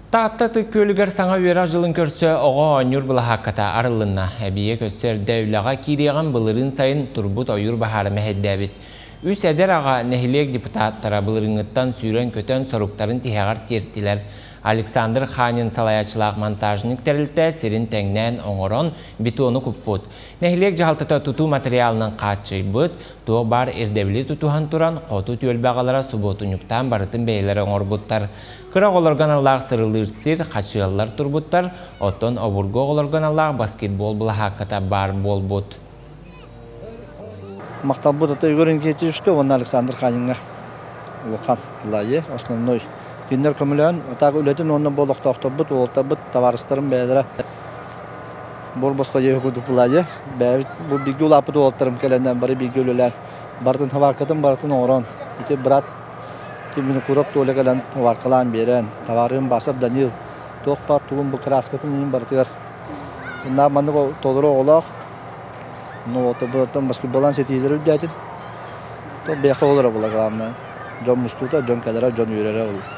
Таатта Ытык Күөлүгэр саҥа үөрэх дьылын көрсө оҕо оонньуур былаһаакката арыллынна. Эбийиэк өссө эрдэ үлэҕэ киириэҕин былырыын сайын турбут ойуур баһаара мэһэйдээбит. Үс эдэр аҕа нэһилиэк депутаттара былырыыҥҥыттан сүүрэн-көтөн соруктарын тиһэҕэр тиэртилэр. Александр Ханин салайааччылаах монтажник тэрилтэ сирин тэҥнээн оҥорон бетону куппут. Нэһилиэк дьаһалтата тутуу материалынан хааччыйбыт, туох баар ирдэбили тутуһан туран хоту түөлбэ аҕалара субуотунньуктаан барытын бэйэлэрэ оҥорбуттар. Кыра оҕолорго аналлаах сырылыыр сир, хачыаллар турбуттар, оттон обургу оҕолорго аналлаах баскетбол былаһаакката баар буолбут. Махталбыт ата Егор Инкетьевичка уонна Александр Ханиҥҥа улахан лайы основной кинилэр көмөлөөн так үлэтин уонна бу олохтоохторбут уолаттарбыт табаарыстарым бэйэлэрэ буор босхо дьиэ курдук лайы бэйэбит бу бииргэ улааппыт уолаттарым кэлэннэр бары бииргэ үлэлээн барытын хабааркатын барытын оҥорон ити брат Винокуров Толя кэлэн варкалаан биэрэн табаарыым Басов Данил туох баар тугун бу краскатын иһин барытыгар на маннык толору оҕолоох ну вот оттон баскетболан ситиилэри үрдээтин то бэйэхэ олоро була главное дьон мустуута дьон кэлэрэ дьон үөрэрэ ол.